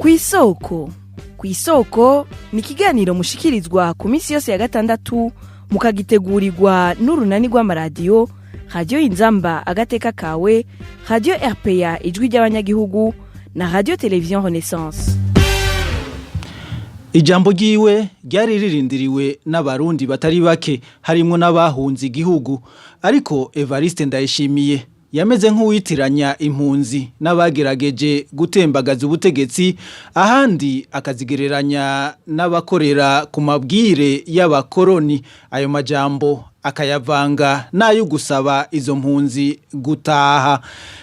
Kw'isoko. Kw'isoko ni ikiganiro mushikirizwa ku minsi yose ya gatandatu, mukagitegurirwa n'urunani rw'amaradiyo Radiyo Inzamba Agateka Kawe, Radiyo RPA Ijwi ry'Abanyagihugu na Radiyo Televiziyo Renaissance. Ijambo ryiwe ryari ririndiriwe n'Abarundi batari bake, harimwo n'abahunze igihugu, ariko Evariste Ndayishimiye yameze nk'uwitiranya impunzi n'abagerageje gutembagaza ubutegetsi, ahandi akazigereranya n'abakorera ku mabwire y'abakoroni. Ayo majambo akayavanga n'ayo gusaba izo mpunzi gutaha.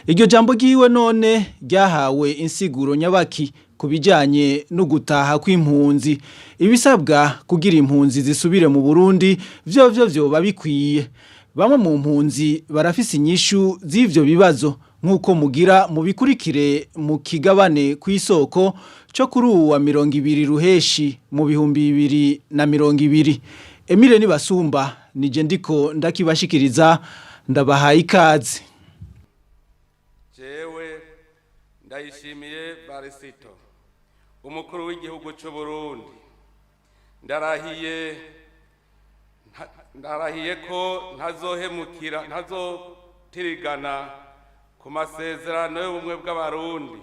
Iryo jambo ryiwe none ryahawe insiguro nyabaki ku bijyanye no gutaha kw'impunzi? Ibisabwa kugira impunzi zisubire mu Burundi vyo vyoba bikwiye? Bamwe mu mpunzi barafise inyishu z'ivyo bibazo, nk'uko mugira mubikurikire mu kigabane Kw'isoko cyo kuri ubu wa 20 ruheshi mu 2020. Emile Nibasumba nije ndiko ndakibashikiriza, ndabahaye ikaze. Jewe Ndayishimiye Barisito, umukuru w'igihugu cy'u Burundi, ndarahiye, ndarahiye ko ntazohemukira, ntazotirigana ku masezerano y'ubumwe bw'Abarundi.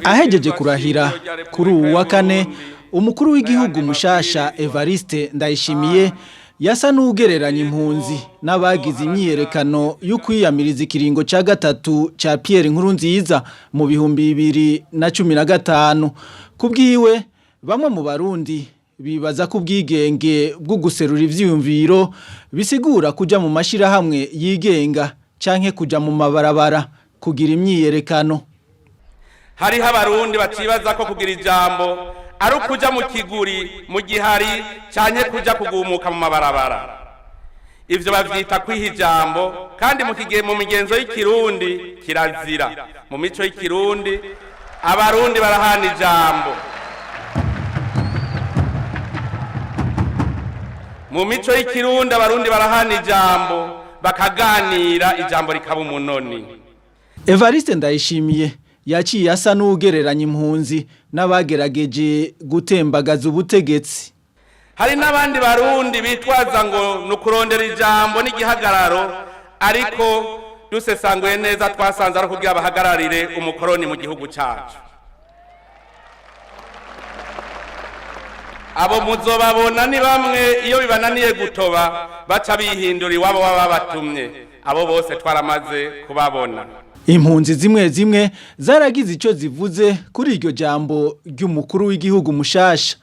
Ahejeje kurahira kuri uwu wa kane, umukuru w'igihugu mushasha Evariste Ndayishimiye yasa n'ugereranya impunzi n'abagize imyiyerekano yo kwiyamiriza ikiringo cya gatatu cya Pierre Nkurunziza mu 2015. Kubwiwe, bamwe mu Barundi bibaza ko ubwigenge bwo guserura ivyiyumviro bisigura kuja mu mashirahamwe yigenga canke kuja mu mabarabara kugira imyiyerekano. Hariho Abarundi bacibaza ko kugira ijambo ari ukuja mu kiguri, mu gihari, canke kuja kugumuka mu mabarabara. Ivyo bavyita kwiha ijambo, kandi mu kigihe mu migenzo y'ikirundi kirazira. Mu mico y'ikirundi, Abarundi barahana ijambo. Mu mico y'ikirundi, Abarundi barahana ijambo, bakaganira, ijambo rikaba umunoni. Evariste Ndayishimiye yaciye asa n'ugereranya impunzi n'abagerageje gutembagaza ubutegetsi. Hari n'abandi Barundi bitwaza ngo ni ukurondera ijambo n'igihagararo, ariko dusesanguye neza twasanze ari ukugira bahagararire umukoroni mu gihugu cyacu. Abo muzobabona ni bamwe iyo bibananiye gutoba baca bihindura iwabo baba babatumye. Abo bose twaramaze kubabona. Impunzi zimwe zimwe zaragize icyo zivuze kuri iryo jambo ry'umukuru w'igihugu mushasha.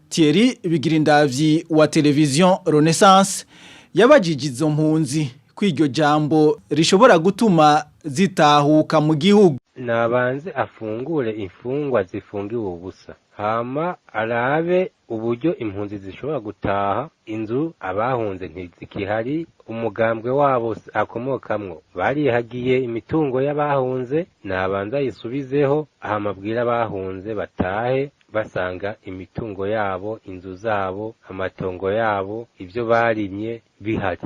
Thierry Bigirindavyi wa Television Renaissance yabajije izo mpunzi ko iryo jambo rishobora gutuma zitahuka mu gihugu. Nabanze afungure imfungwa zifungiwe ubusa, hama arabe uburyo impunzi zishobora gutaha. Inzu abahunze ntizikihari, umugambwe wabo akomokamwo barihagiye imitungo y'abahunze. Nabanza ayisubizeho, hama abwire abahunze batahe basanga imitungo yabo, inzu zabo, amatongo yabo, ibyo barimye bihari.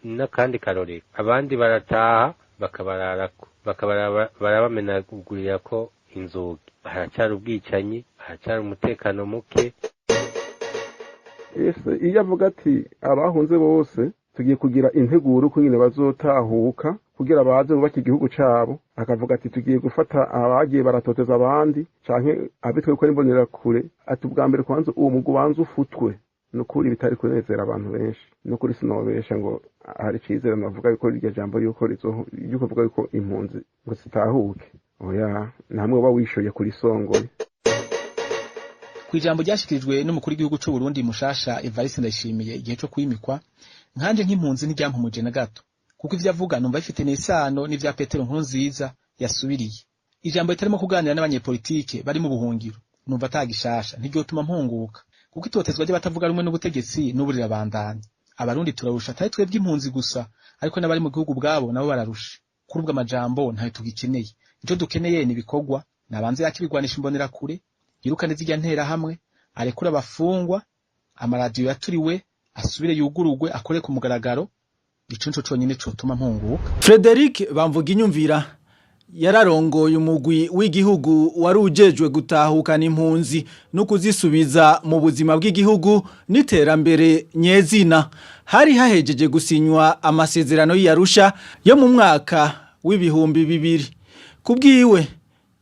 N'akandi karorero, abandi barataha bakabararako, barabamenagurira ko inzugi. Haracyari ubwicanyi, haracyari umutekano muke. Ese iyo avuga ati abahunze bose tugiye kugira integuro uko nyine bazotahuka kugira baze bubake igihugu cabo, akavuga ati tugiye gufata abagiye baratoteza abandi canke abitwe ko imbonerakure, ati ubwa mbere kwanza uwo mugwi ubanza ufutwe, nukuri bitari kunezera abantu benshi. Nukuri sinobesha ngo hari icizere navuga yuko iryo jambo yuko rizo yuko avuga yuko impunzi ngo zitahuke. Oya, namwe uba wishuye kuri songoye. Ku ijambo ryashikirijwe n'umukuru w'igihugu c'u Burundi mushasha Evariste Ndayishimiye igihe co kwimikwa, nkanje nk'impunzi ntiryampumuje na gato, kuko ivyo avuga numva bifite n'isano n'ivya Petero Nkurunziza yasubiriye. Ijambo ritarimo kuganira n'abanyepolitike bari mu buhungiro numva atagishasha, ntiryotuma mpunguka, kuko itotezwa ry'abatavuga rumwe n'ubutegetsi n'ubu rirabandanya. Abarundi turarusha, atari twebwe impunzi gusa, ariko n'abari mu gihugu ubwabo nabo bararusha. Kuri ubwo amajambo ntayo tugikeneye, ico dukeneye ni ibikorwa. Nabanze yakibigwanisha imbonerakure, yirukane zirya nterahamwe, arekure abafungwa, amaradiyo yaturiwe asubire yugurugwe akore ku mugaragaro. Ico nico conyene cotuma mpunguka. Frederic Bamvuginyumvira Yararongoye umugwi w'igihugu wari ujejwe gutahukana impunzi no kuzisubiza mu buzima bw'igihugu n'iterambere nyezina. Hari hahejeje gusinywa amasezerano y'Arusha yo mu mwaka w'2000. Kubwiwe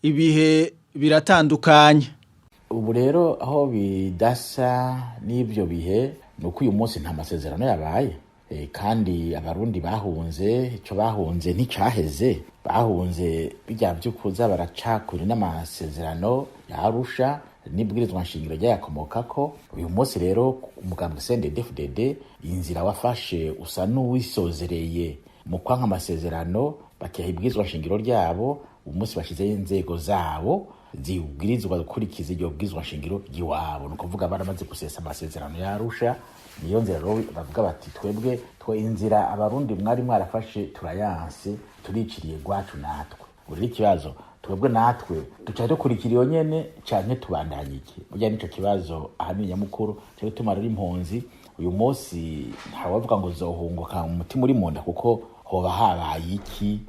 ibihe biratandukanye. Ubu rero aho bidasa n'ibyo bihe ni uko uyu munsi nta masezerano yabaye. Kandi Abarundi bahunze, icyo bahunze nticyaheze. Bahunze bijya by'ukuza baracakura n'amasezerano y'Arusha n'ibwirizwa nshingiro ryayakomokako. Uyu munsi rero umugambwe CNDD-FDD inzira wafashe usa n'uwisozereye mu kwanka amasezerano, bakiha ibwirizwa nshingiro ryabo. Umunsi bashyizeho inzego zabo zibwirizwa gukurikiza iryo bwirizwa nshingiro ry'iwabo, ni ukuvuga baramaze gusesa amasezerano y'Arusha. Niyo nzira rero bavuga bati twebwe twe inzira Abarundi mwari mwarafashe turayanse, turiciriye gwacu natwe. Ubu rero ikibazo, twebwe natwe duca dukurikira iyo nyene canke tubandanye iki? Burya nico kibazo ahanini nyamukuru cyo gutuma rero impunzi uyu munsi ntawavuga ngo zohunguka umutima uri munda, kuko hoba habaye iki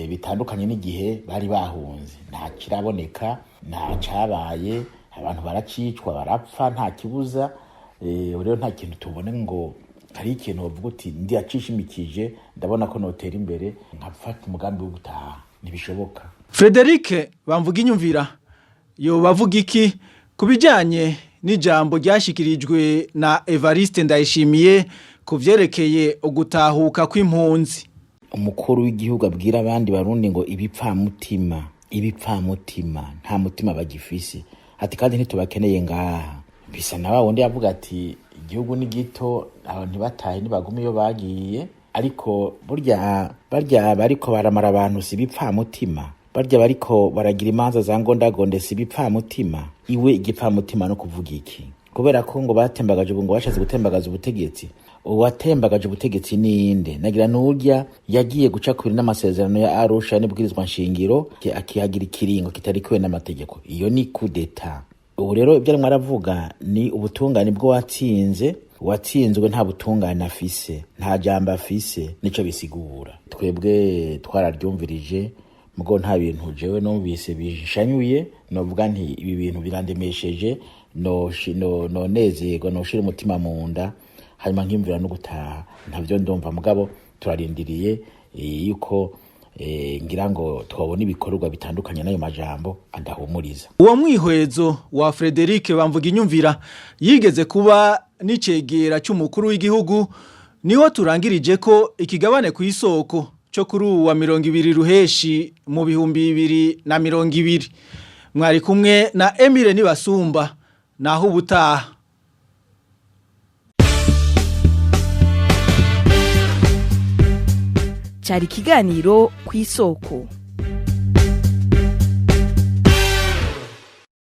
bitandukanye n'igihe bari bahunze? Nta kiraboneka, nta cabaye, abantu baracicwa, barapfa, nta kibuza. Rero nta kintu tubone ngo hari ikintu bavuga uti ndiyacishimikije, ndabona ko notera imbere nkafata umugambi wo gutaha, ntibishoboka. Frederic Bamvuginyumvira yobavuga iki ku bijyanye n'ijambo ryashyikirijwe na Evariste Ndayishimiye ku byerekeye ugutahuka kw'impunzi? Umukuru w'igihugu abwira abandi Barundi ngo ibipfamutima, ibipfamutima, nta mutima bagifise, ati kandi ntitubakeneye ngaha. Bisa na wa wundi yavuga ati igihugu ni gito, abantu ntibatahe, ntibagume iyo bagiye. Ariko burya barya bariko baramara abantu si ibipfamutima? Barya bariko baragira imanza za ngondagonde si ibipfamutima? Iwe igipfamutima no kuvuga iki? Kubera ko ngo batembagaje ubu, ngo bashatse gutembagaza ubutegetsi. Uwatembagaje ubutegetsi ninde? Nagira nurya yagiye guca kure n'amasezerano ya Arusha n'ibwirizwa nshingiro, akihagira ikiringo kitarikuwe n'amategeko. Iyo ni kudeta. Ubu rero ibyo arimo aravuga ni ubutungane bwo watsinze. Uwatsinzwe nta butungane afise, nta jambo afise, nico bisigura. Twebwe twararyumvirije, mugo nta bintu jewe numvise bishanyuye novuga nti ibi bintu birandemesheje, nonezerwa, noshira umutima mu nda, hanyuma nkiyumvira no gutaha. Ntavyo ndumva, mugabo turarindiriye yuko ngira ngo twabona ibikorwa bitandukanye n'ayo majambo adahumuriza. Uwo mwihwezo wa Frederic Bamvuginyumvira yigeze kuba n'icegera cy'umukuru w'igihugu niho turangirije ko ikigabane ku isoko cyo kuri ubu wa 20 ruheshi mu 2020. Mwari kumwe na Emile Nibasumba, naho ubutaha. Cyari ikiganiro ku isoko.